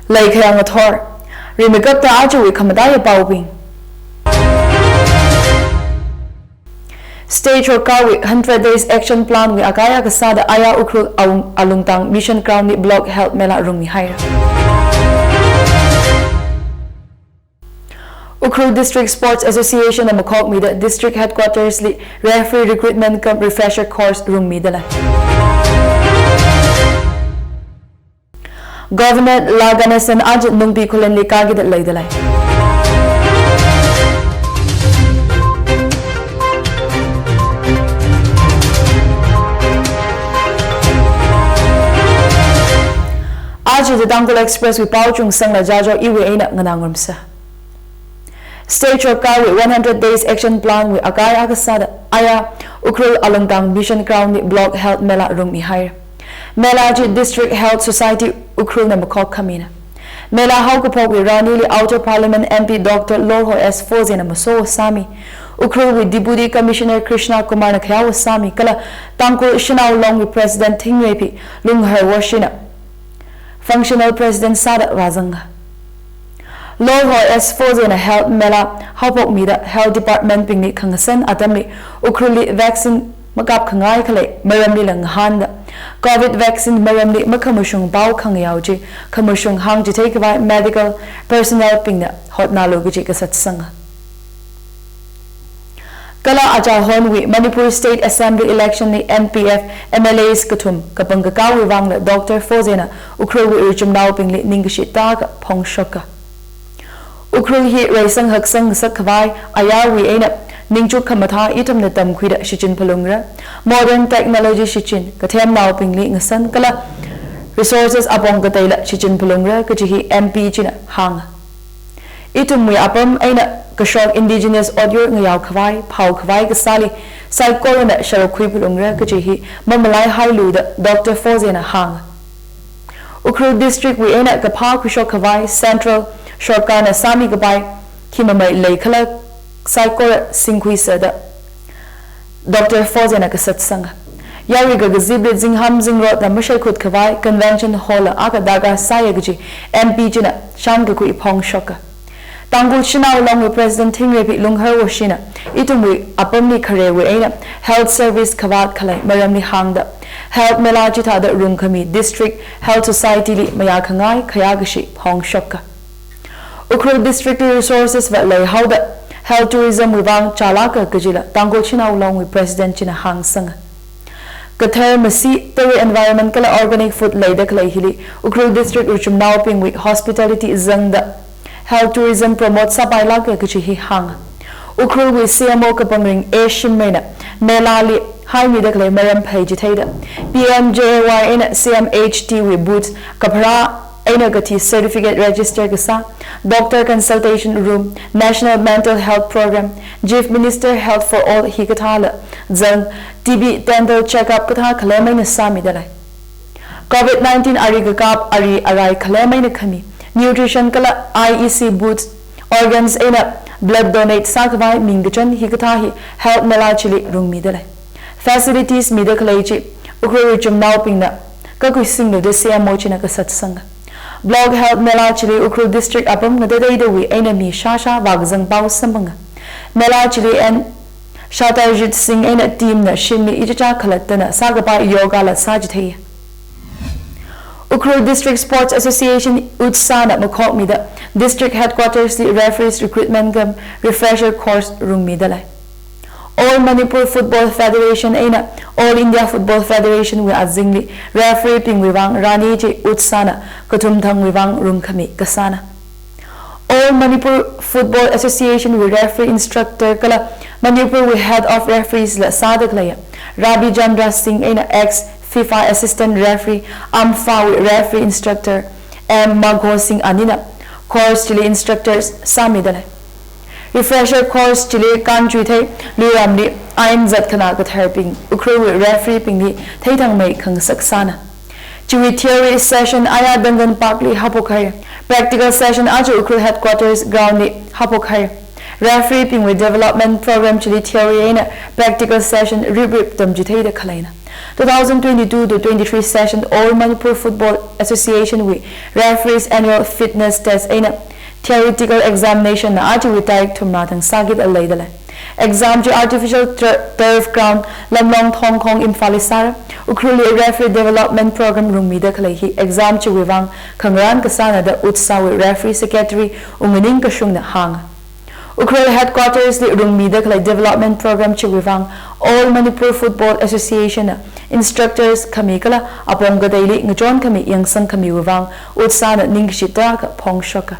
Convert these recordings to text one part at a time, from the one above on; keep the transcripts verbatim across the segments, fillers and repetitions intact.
Leikhayang athor. Rimeikapta ajawui khamataiya paobing. State Sorkarwui hundred Days Action Planwui akaya kasāda aya Ukhrul Aung-, Alungtang Mission Ground li Block Health Mela rungmihaira. Ukhrul District Sports Association na makhokmida District Headquarters li referee recruitment cum refresher course rungmidalei. Governor La Ganesan aja Nungbi Khullen li kākida leidalei. Aja The Tangkhul Express wui pao chungsangla jajo iwui eina nganāngarumsa. State Sorkarwui one hundred Days Action Planwui akaya kasāda aya Ukhrul Alungtang Mission Ground li Block Health Mela rungmihaira. Mela chi District Health Society Ukhrul na makhok khamina. Mela haokaphokwui ranili Outer Parliament M P Doctor Lorho S Foze na maso sāmi, Ukhrulwui Deputy Commissioner Krishna Kumar na khayao sāmi, kala Tangkhul Shanao Longwui President Thingreiphi Lunghar Woshi na Functional President sāda vāzanga. Lorho S Foze na Health Mela haophokmida Health Department bingli khangasan atamli Ukhrulli vaccine makapkhangai khalei maramlila ngahānda, Covid vaccine maramli makhamashung pao khangayao chi khamashung hāngchithei khavai medical personnel bingna hotnālu kaji kasatsanga. Kala achahonwui Manipur State Assembly election li N P F M L As kathum kapangkakāwui vangla Doctor Foze na Ukhrulwui richumnaobingli ningkashi tākha phongshoka. Ukhrul hi reisang haksang ngasak khavai ayarwui eina ningchuk khamathā ithumna tamkhuida shichin phalungra. Modern technology shichin, kathemnaobingli ngasan kala resources apong kateila shichin phalungra kaji hi M P china hānga. Ithumwui apam eina kashok indigenous otyur ngayao khavai, phao khavai kasāli saikorana sharuk khui phalungra kaji hi mamalaihailu da Doctor Foze na hānga. Ukhrul District wui eina kaphā khuishok khavai Central Sorkarna sāmi kapai khi mamei leikhala saikora singkhuisa da Doctor Foze na kasatsanga. Yarui kakazipli zingham zingrotna mashaikhut khavai Convention Hall la akha darkar sāya kaji M P china shānkakhui phongshoka. Tangkhul Shanao Longwui President Thingreiphi Lunghar Woshi na ithumwui apamli kharewui eina health service khavāt khalei maramli hāngda, Health Mela chithāda rungkhami District Health Society li mayākhangai khayākashi phongshoka. Ukhrul District li resources va leihaoda health tourism wui vang chālāka kajila Tangkhul Shanao Longwui President china hāngsanga. Kathar masi, tare environment kala organic food leida khalei hili Ukhrul District richumnaobingwui hospitality zangda health tourism promote sāpailāka kaji hi hānga. Ukhrulwui C M O kapangring A Shimray na Mela li haimida khalei maram pheichitheida P M J A Y eina C M H T wui booth kapharā eina kathi certificate register kasā, doctor consultation room, National Mental Health Program, Chief Minister Health for All hikathāla zang, T B dental checkup kathā khalem eina sāmidalei. Covid nineteen ari kakap ari arai khalem eina khami, nutrition kala I E C booth, organs eina blood donate sākhavai ming kachon hikathā hi Health Mela chili rungmidalei. Facilities mida khalei chi Ukhrul richumnaobingna kakhuisinglu da C M O china kasatsanga. Block Health Mela chili Ukhrul District apam ngatateidawui eina mi shāshā vākazang pao samphanga. Mela chili N Shatarjit Singh eina team na shimli ichicha khalattana sākapai yoga la sāchitheiya. Ukhrul District Sports Association, UDSA na makhokmida District Headquarters li referees recruitment cum refresher course rungmidalei. All Manipur Football Federation eina All India Football Federation wui azingli referee bingwui vang rani chi UDSA na kathumthangwui vang rungkhami kasāna. All Manipur Football Association wui referee instructor kala Manipur wui head of referees la sāda khaleiya Ravi Chandra Singh eina ex FIFA assistant referee, AMFA wui referee instructor M Magho Singh anina course chili instructors sāmidalei. Refresher course chili kanchui thei luiramli ain zat khanā katharbing Ukhrulwui referee bingli theithangmei khangasak sāna. Chiwui theory session aya Duncan Park li haophokhaira. Practical session aja Ukhrul Headquarters ground li haophokhaira. Referee bingwui development program chili theory eina practical session riprip tamchitheida khaleina. Two thousand twenty-two to twenty-three session All Manipur Football Association wui referees annual fitness test eina theoretical examination na aja wui tarik thumrā thang sākida leidalei. Exam chi artificial tur-, turf ground Lamlong Thongkhong Imphal li sāra. Ukhrulli referee development program rungmida khalei hi exam chiwui vang khangarān kasāna da UDSA wui referee secretary Unganing Kashungna hānga. Ukhrul headquarters li rungmida khalei development program chiwui vang All Manipur Football Association na instructors khami kala apong kateili ngachon khami yangsang khamiwui vang UDSA na ningkashi tarākha phongshoka.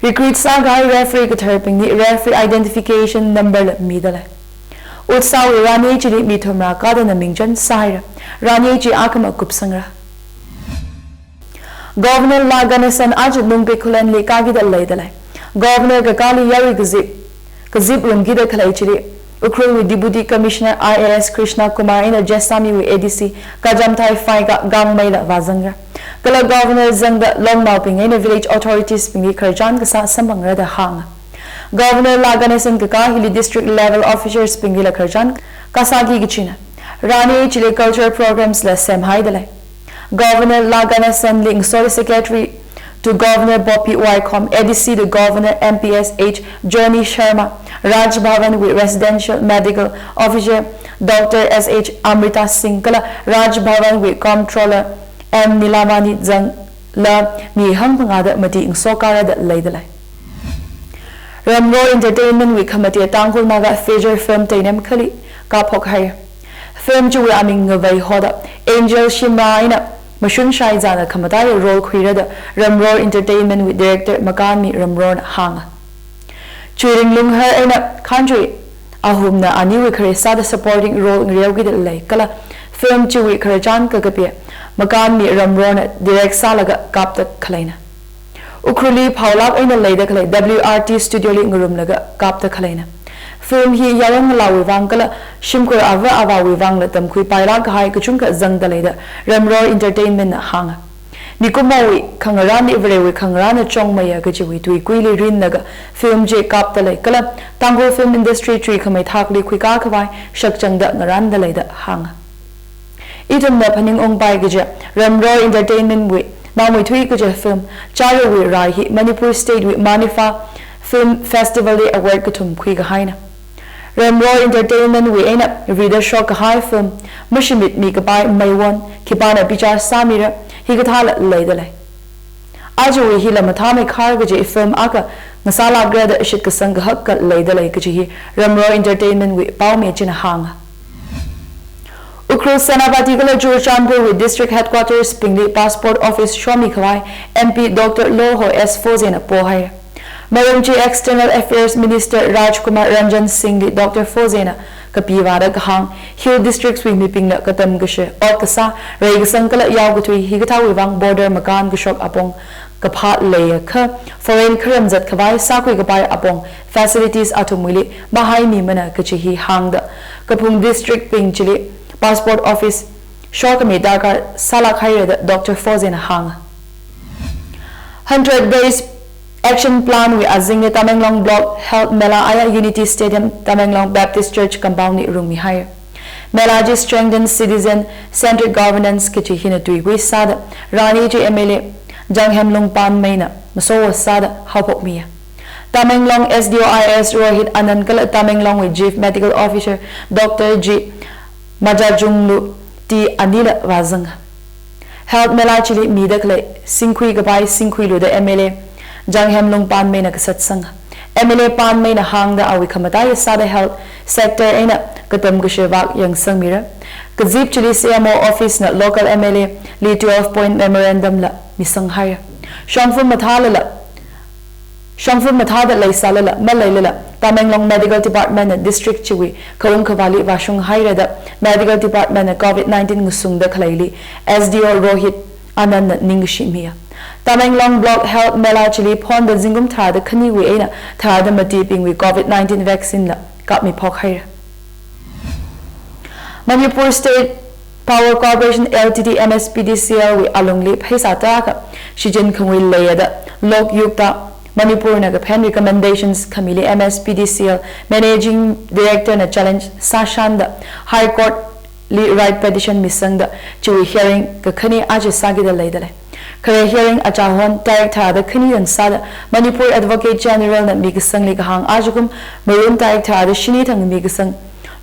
Recruit sākahai referee katharbingli referee identification number la midalei. UDSA wui rani chili mi thumrā kadana mingchan sāhaira. Rani chi akhama kupsangra. Governor La Ganesan aja Nungpik Khullen li kākida leidalei. Governor kakāli yarui kazip, kazip rungkida khalei chili Ukhrul wui Deputy Commissioner I A S Krishna Kumar eina Jessami wui A D C Kajamthai Phaika Gangmei la vāzangra. Kala Governor zangda longnaobing eina village authorities bingli khararchan kasā samphangra da hānga. Governor La Ganesan kakā hili district level officers bingli la khararchan kasāki kachina. Rani chili cultural programs la semhaidalei. Governor La Ganesan li ngasoda Secretary to Governor Bobby Waikhom, A D C to Governor M P S H Johnny Sharma, Raj Bhavan wui Residential Medical Officer Doctor S H Amrita Singh kala Raj Bhavan wui Comptroller M Nilamani zangla mi hangphangāda mati ngasokārada leidalei. Ramro Entertainment wui khamate Tangkhul Naga feature film Teinem Khali kaphokhai. Film chiwui aming ngavei hoda Angel Shimrah eina Mashun Shaizana khamataiya role khuirada Ramro Entertainment wui director Makanmi Ramrona hānga. Chuiring Lunghar eina Khanchui Ahumna aniwui khare sāda supporting role ngareokida lei kala film chiwui khararchan kakapi Makanmi Ramrona direct sālaga kapta khaleina. Ukhrulli phaolāk eina leida khalei W R T studio li ngarumlaga kapta khaleina. Film hi yaron ngalāwui vang kala shimkhur ava avāwui vangla tamkhuipailāk kahai kachungkha zangda leida Ramro Entertainment na hānga. Mikumowui khangarānli Varewui khangarānna chongmeiya kajiwui tuikuili rinlaga film chi kapda lei kala Tangkhul film industry chuikhamei thakli khuikā khavai shakchangda ngarānda leida hānga. Ithumna phaningungpai kaja Ramro Entertainment wui Naomeithui kaja film Charawui Rai hi Manipur State wui Manipha Film Festival li award kathum khuikahaina. Ramro Entertainment wui eina rida shokkahai film Mashimit Mikapai Meiwon khipāna bichar sāmira hikathāla leidalei. Ajawui hila mathāmeikhar kaji film akha ngasālākra da shitkasang kahaka leidalei kaji hi Ramro Entertainment wui paomi china hānga. Ukhrul Senapati kala Churachandpur wui district headquarters bingli passport office shomi khavai M P Doctor Lorho S Phozena pohai. Maram chi External Affairs Minister Rajkumar Ranjan Singh li Doctor Phozena kapivāda kahāng, hill districts wui mibingna katam kashi, ot kasā, reikasang kala yaokathui hikathāwui vang border makān kashok apong kaphā leiakha, foreign kharam zat khavai sākhui kapai apong facilities athumwuili mahaimimana kaji hi hāngda, kaphung district bing chili passport office shokhami darkar sālāk haira da Doctor Phozena hānga. Hundred Days Action Plan wui azingli Tamenglong Block Health Mela aya Unity Stadium, Tamenglong Baptist Church compound li rungmihai. Mela chi Strengthen Citizen Centric Governance kaji hina tuikui sāda, rani chi M L A Janghemlung Panmeina masowo sāda haophokmiya. Tamenglong S D O I S Rohit Anand kala Tamenglong wui Chief Medical Officer Doctor G Majajunglu T anila vāzanga. Health Mela chili mida khalei singkhui kapai singkhuilu da M L A Janghemlung Panmeina kasatsanga. M L A Panmeina hāngda awui khamataiya sāda health sector eina katam kashi vak yangsangmira. Kazip chili C M O office na local M L A li twelve point memorandum la misanghaira. Shongfa mathālala, shongfa mathāda leisālala maleilala, Tamenglong Medical Department na district chiwui khaung khavāli vāshung haira da Medical Department na COVID nineteen ngasungda khaleili S D O Rohit Anand na ningkashi miya. Tamenglong Block Health Mela chili phonda zingkum tharāda khaniwui eina tharāda matibingwui COVID nineteen vaccine la kapmiphok haira. Manipur State Power Corporation L T D M S P D C L wui alungli pheisā tarākha shichin khangui leiya da lok yukta Manipur na kaphen recommendations khamili M S P D C L Managing Director na challenge sāshanda High Court li writ petition misangda chiwui hearing kakhane aja sākida leidalei. Khare hearing achahon tarik tharāda khani dan sāda Manipur Advocate General na mikasangli kahāng ajakum Marun tarik tharāda shini thang mikasang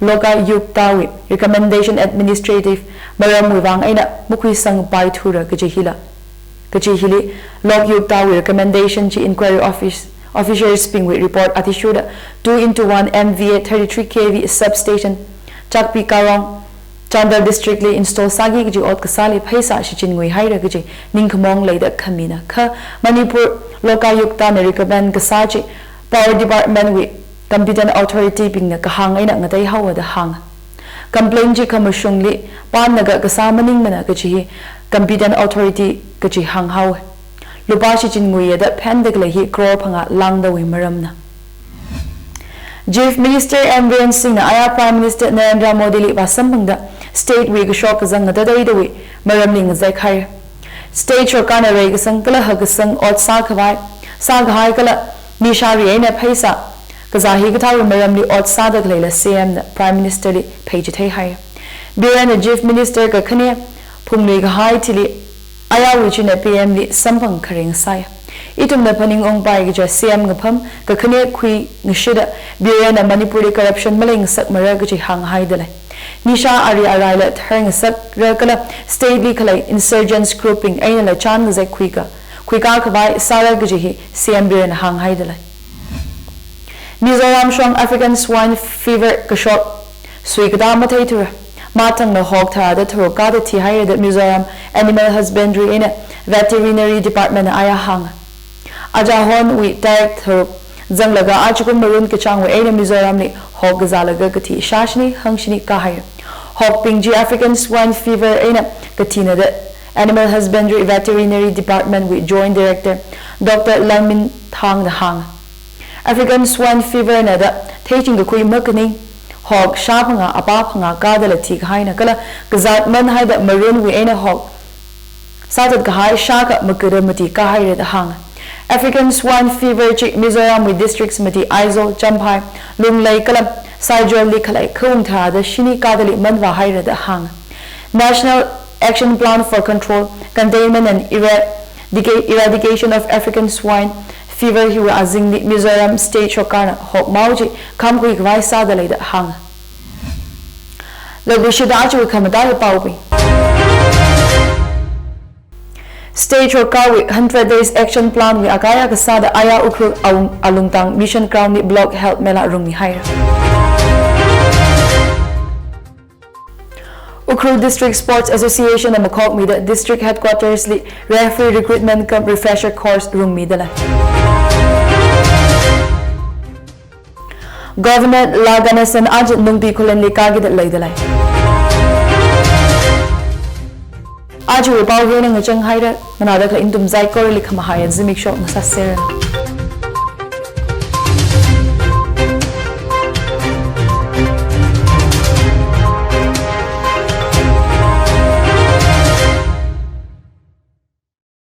Lokayukta wui recommendation administrative maramwui vang eina makhuisangpaithura kaji hila. Kaji hili Lokayukta wui recommendation chi inquiry office, officers bingwui report athishurda two into one M V A thirty-three K V substation Chakpi Karong, Chandel District li install sāki kaji ot kasāli pheisā shichin nguihaira kaji ningkhamong leida khamina. Kha Manipur Lokayukta na recommend kasā chi Power Department wui competent authority bingna kahāng eina ngateihaowa da hānga. Complaint chi khamashungli pānlaga kasā maningmana kaji hi competent authority kaji hānghaowa. Lupā shichin nguiya da phen da khalei hi crore phangā lāngdawui maramna. Chief Minister N Biren Singh na aya Prime Minister Narendra Modi li vāsamphangda state wui kashok kazang ngatateidawui maramli ngazek haira. State sorkarna reikasang kala hakkasang ot sākhavai, sākahai kala nishari eina pheisā kazā hikathāwui maramli ot sāda khaleila C M na Prime Minister li pheichithei haira. Biren na Chief Minister kakhane phunglui kahai thili ayawui china P M li samphang kharing sāya. Ithumna phaningungpai kaja C M ngapham kakhane khuingashida Biren na Manipur li corruption maleingasakmara kaji hānghaidalei. Nisha ari araila tharngasakra kala state li khalei insurgents group bing einala chān ngazek khuika, khuikā khavai sāra kaji hi C M Biren na hānghaidalei. Mizoram shong African Swine Fever kashok suikatā matheithura. Mathangna hok tharāda tharuk kāda thihaira da Mizoram Animal Husbandry eina Veterinary Department na aya hānga. Achahonwui tarik tharuk zanglaga ajakum Marun kachāngwui eina Mizoram li hok kazālaga kathi shāshini hangshini kāhaira. Hokbing chi African Swine Fever eina kathina da Animal Husbandry Veterinary Department wui Joint Director Doctor Langminthang na hānga. African Swine Fever na da theiching kakhui makaning, hok shā phangā apā phangā kādala thikahaina kala kazāt manhaida Marun wui eina hok sāthat kahai shākha makada mati kāhaira da hānga. African Swine Fever chi Mizoram wui districts mati Aizawl, Champhai, Lunglei kala Saitual li khalei khaung tharāda shini kādali manvāhaira da hānga. National Action Plan for Control, Containment and Eradica-, Eradication of African Swine Fever hiwui azingli Mizoram State sorkarna hokmao chi khamkhui khavai sāda lei da hānga. Lagushida aja khamataiya paobing. State sorkarwui Hundred Days Action Plan wui akaya kasāda aya Ukhrul alung-, alungtang Mission Ground li Block Health Mela rungmihaira. Ukhrul District Sports Association na makhokmida District Headquarters li referee recruitment cum refresher course rungmidalei. Governor La Ganesan aja Nungbi Khullen li kākida leidalei. Ajawui pao hina ngachang haira, nganāda khalei ithum saikorali khamahaiya zimiksho ngasāsera.